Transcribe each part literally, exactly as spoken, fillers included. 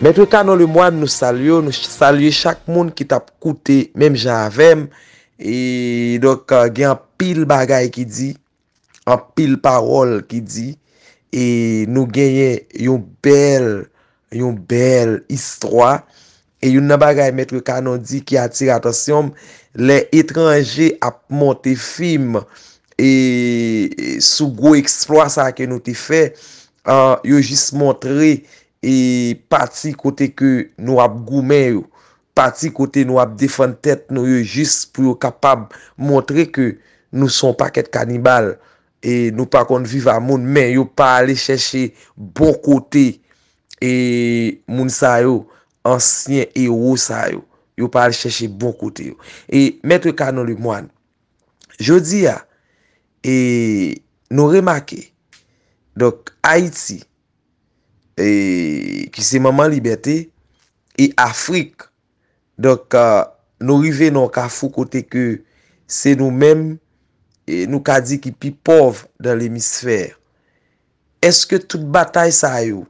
Mèt Canon Lemoine, nou salye w, nou salye chak moun ki t ap koute menm jan avè m. E donk, gen anpil bagay ki di, anpil pawòl ki di, e nou genyen yon bèl, yon bèl istwa. E youn nan bagay Mèt Canon di ki atire atansyon m, lè etranje ap monte fim e sou gwo eksplwa sa ke nou te fè, ah, yo jis montre e pati kote ke nou ap goumen yo, pati kote nou ap defann tèt nou yo, jis pou yo kapab montre ke nou se yon pakèt kanibal e nou pa konn viv a moun, men yo pa ale chèche bon kote e moun sa yo, ansyen ewo sa yo. Yo pa al chèche bon kote yo. E Mèt Canon Lemoine, jodi a, e nou remake, donk, Ayiti, e ki se manman libète, e Afrik, donk, ah, nou rive nan yon kafou kote ke se nou menm, e nou ka di ki pi pòv nan lemisfè. Èske tout batay sa yo,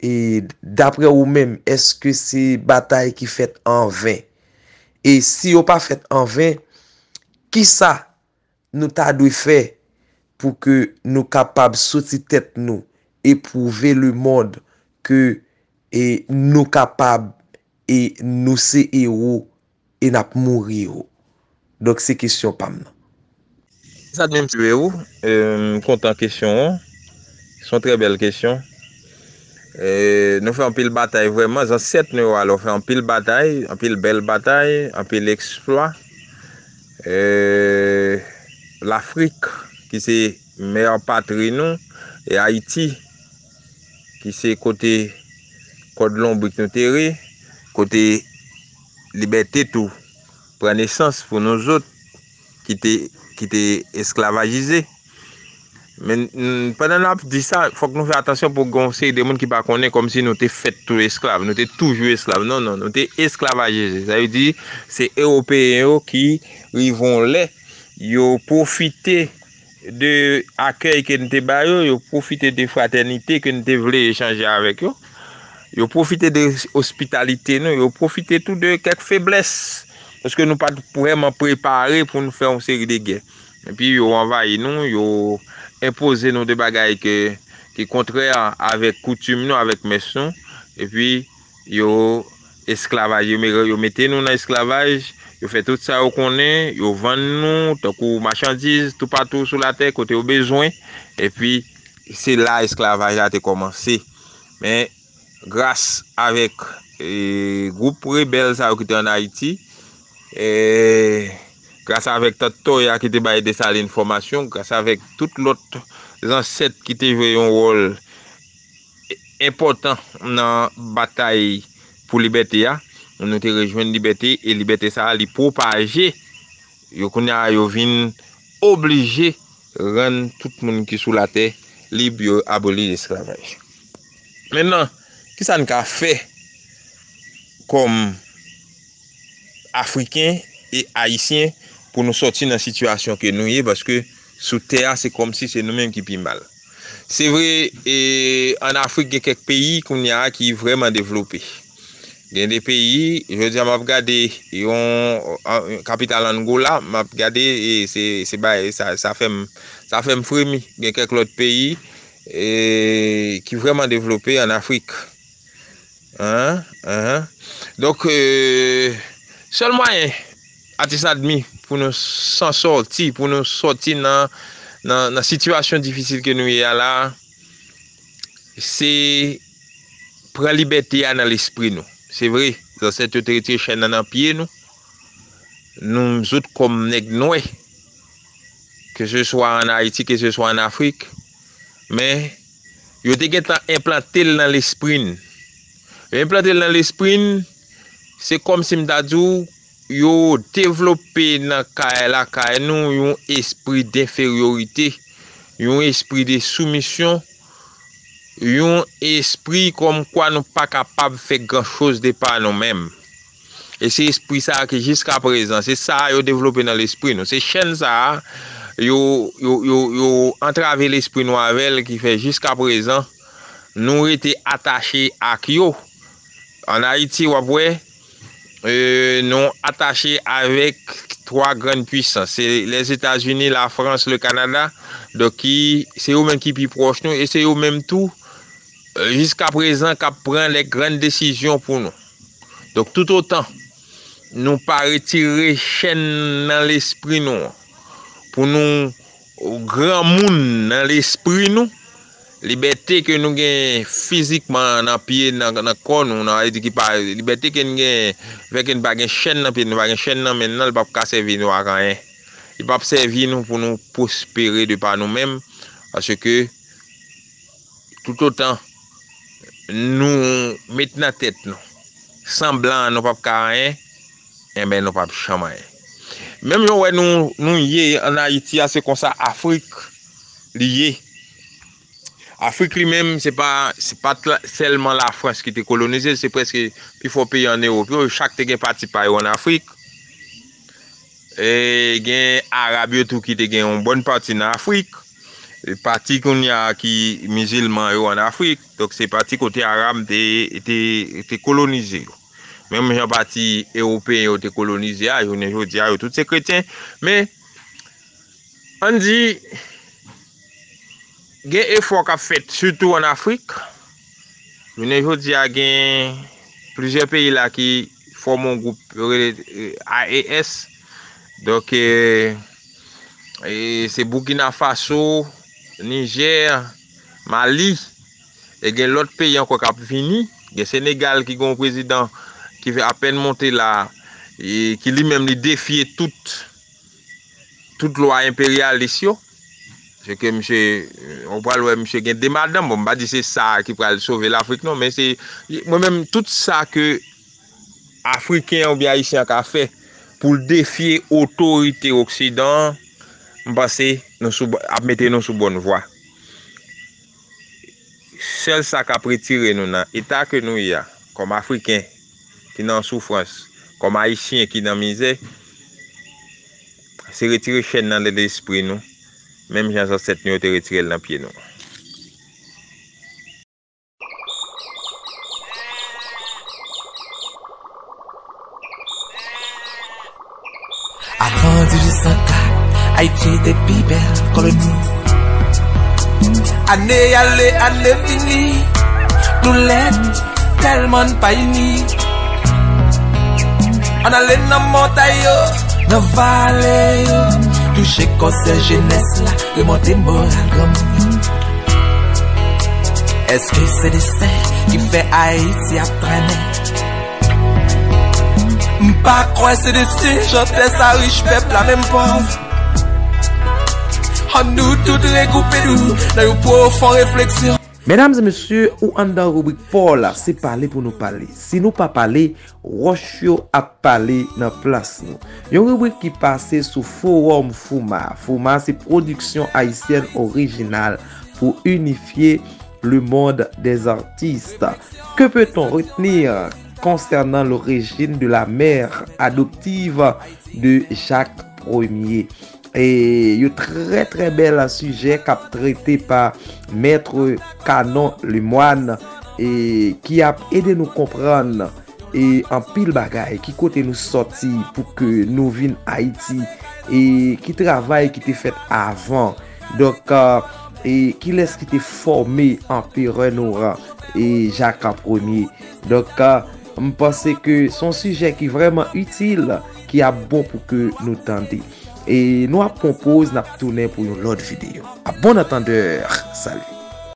e daprè ou menm, èske se batay ki fèt an ven? E si yo pa fèt an ven, kisa nou ta dwe fè pou ke nou kapab soti tèt nou e pwouve lemonn ke, e nou kapab e nou se ewo e n ap mouri ewo? Donk, se kesyon pa m nan. Sa menm, se ou, e, m kontan kesyon an. Se yon trè bèl kesyon. E, nou fè anpil batay vrèman. Zansèt nou yo alò fè anpil batay, anpil bèl batay, anpil eksplwa. E, Lafrik, ki se mè patri nou, e Ayiti, ki se kote kòd lonbrik nou te re, kote libète tou pran nesans pou nou zòt ki te, ki te esklavajize. Men, n-, pandan n ap di sa, fòk nou fè atansyon pou gen yon seri de moun ki pa konnen kòmsi nou te fèt tou esklav, nou te toujou esklav. Non, non, nou te esklavajize. Sa vle di, se Ewopeyen yo ki rive yon lè, yo pwofite de akèy ke n te ba yo, yo pwofite de fratènite ke n te vle echanje avèk yo, yo pwofite de ospitalite nou, yo pwofite tou de kèk feblès, paske nou pa t vrèman prepare pou n fè yon seri de gè. Epi yo anvayi nou, yo enpoze nou de bagay ke, ki kontrè avèk koutim nou, avèk mès nou, epi yo esklavaj, yo me-, yo mete nou nan esklavaj, yo fè tout sa yo konnen, yo vann nou tankou machandiz toupatou sou latè kote yo bezwen, epi se la esklavaj la te kòmanse. Men gras avèk, e, gwoup rebèl sa yo ki te ann Ayiti, e, gras avèk Tant Toya ki te bay Desalin fòmasyon, gras avèk tout lòt zansèt ki te jwe yon wòl enpòtan nan batay pou libète a, nou te rejwenn libète, e libète sa a, li pwopaje. Yo kounye a, yo vin oblije rann tout moun ki sou latè lib, yo aboli lesklavaj. Mentnan, kisa n ka fè kòm Afriken e Ayisyen pou nou sòti nan sitiyasyon ke nou ye, paske sou tè a, se kòmsi se nou menm ki pi mal. Se vre, e, ann Afrik, gen kèk peyi kounye a ki vrèman devlope. Gen de peyi, jodi a m ap gade yon, an, kapital Angola, m ap gade, e, se, se bay, sa, sa fè m, sa fè m fremi. Gen kèk lòt peyi, e, ki vrèman devlope ann Afrik. Hein, hein. Donk, e, sèl mwayen, Atis Admi, pou nou san sòti, pou nou sòti nan, nan, nan sitiyasyon difisil ke nou ye a la, se pran libète a nan lespri nou. Se vre, zansèt yo te retire chèn nan nan pye nou. Nou, zòt kòm nèg nwè, ke se swa ann Ayiti, ke se swa ann Afrik, men yo te gentan enplante l nan lespri n. Yo enplante l nan lespri n, se kòmsi m ta di w, yo devlope nan kay, lakay nou, yon espri denferyorite, yon espri de soumisyon, yon espri kòmkwa nou pa kapab fè gran choz de pa nou menm. E se espri sa a ki jiska prezan, se sa a yo devlope nan lespri nou. Se chèn sa a, yo, yo, yo, yo antrave lespri nou avè l, ki fè jiska prezan, nou rete atache ak yo. An Ayiti, w ap wè, e, nou atache avèk twa grann pwisans. Se Lèzetazini, Lafrans, le Kanada. Donk, ki, se yo menm ki pi pwòch nou e se yo menm tou, e, jiska prezan, k ap pran lè grann desizyon pou nou. Donk, toutotan nou pa retire chèn nan lespri nou an, pou nou granmoun nan lespri nou, libète ke nou gen fizikman nan pye, nan, nan kò nou, nan, di ki pa, libète ke nou gen, fè ke nou pa gen chèn nan pye, nou pa gen chèn nan men, nan, li p ap ka sèvi nou ak anyen. Li p ap sèvi nou pou nou pwospere de pa nou menm, paske toutotan nou met nan tèt nou, san blan nou p ap ka anyen, enben, nou p ap janm anyen. Menm jan w wè nou, nou ye an Ayiti a, se konsa Afrik li ye. Afrik li menm, se pa, se pa t la, sèlman Lafrans ki te kolonize, se prèske pifò peyi an Ewòp yo, chak te gen pati pa yo an Afrik. E gen Arab yo tou ki te gen yon bòn pati nan Afrik. E pati kounye a ki mizilman yo an Afrik. Donk, se pati kote Arab te, te, te kolonize yo. Menm jan pati Ewopeyen yo te kolonize a, jounen jodi a, yo tout se kretyen. Men, ann di, gen efò k ap fèt, sitou an Afrik. Jounen jodi a, gen plizyè peyi la ki fòme yon gwoup yo rele, e, A E S. Donk, e, e, se Burkina Faso, Nijè, Mali, e gen lòt peyi ankò k ap vini. Gen Senegal ki gen yon prezidan ki fè apèn monte la, e ki li menm li defye tout, tout lwa enperyalis yo. Se ke misye, ou pral wè misye gen de madanm. Bon, m pa di se sa ki pral sove Lafrik non, men se, mwen menm, tout sa ke Afriken an oubyen Ayisyen an ka fè pou l defye otorite Oksidan an, m panse nou sou, ap mete nou sou bòn vwa. Sèl sa k ap retire nou nan eta ke nou ye a, kòm Afriken ki nan soufrans, kòm Ayisyen ki nan mizè, se retire chèn nan de lespri nou, menm jan zansèt nou yo te retire l nan pye nou. Avan dizuit san kat, Ayiti te pi bèl koloni. Ane ale, ane vini, nou lèd, tèlman n pa ini. Ann ale nan montay yo, nan vale yo, touche konsèy jenès la, remonte moral granmoun yo. Èske se desten ki fè Ayiti ap trennen? M pa kwè se desten, chantè sa rich, pèp la menm pòv. Ann nou tout regwoupe nou nan yon pwofon refleksyon. Medam e mesye, ou anndan ribrik pa w la, se pale pou nou pale. Si nou pa pale, wòch yo ap pale nan plas nou. Yon ribrik ki pase sou Forum Fouma. Fouma se pwodiksyon ayisyèn orijinal pou inifye le monde des artistes. Que peut-on retenir concernant l'origine de la mère adoptive de Jacques Premier? E yo trè, trè bèl sijè k ap trete pa Mèt Canon Lemoine, e ki ap ede nou konprann e anpil bagay, ki kote nou sòti pou ke nou vin Ayiti, e ki travay ki te fèt avan. Donk, e kilès ki te fòme Anperè nou an, e Jacques Premier. Donk, m panse ke se yon sijè ki vrèman itil, ki ap bon pou ke nou tande. E nou ap pran yon poz, n ap tounen pou yon lòt videyo. A bon antandè, sali.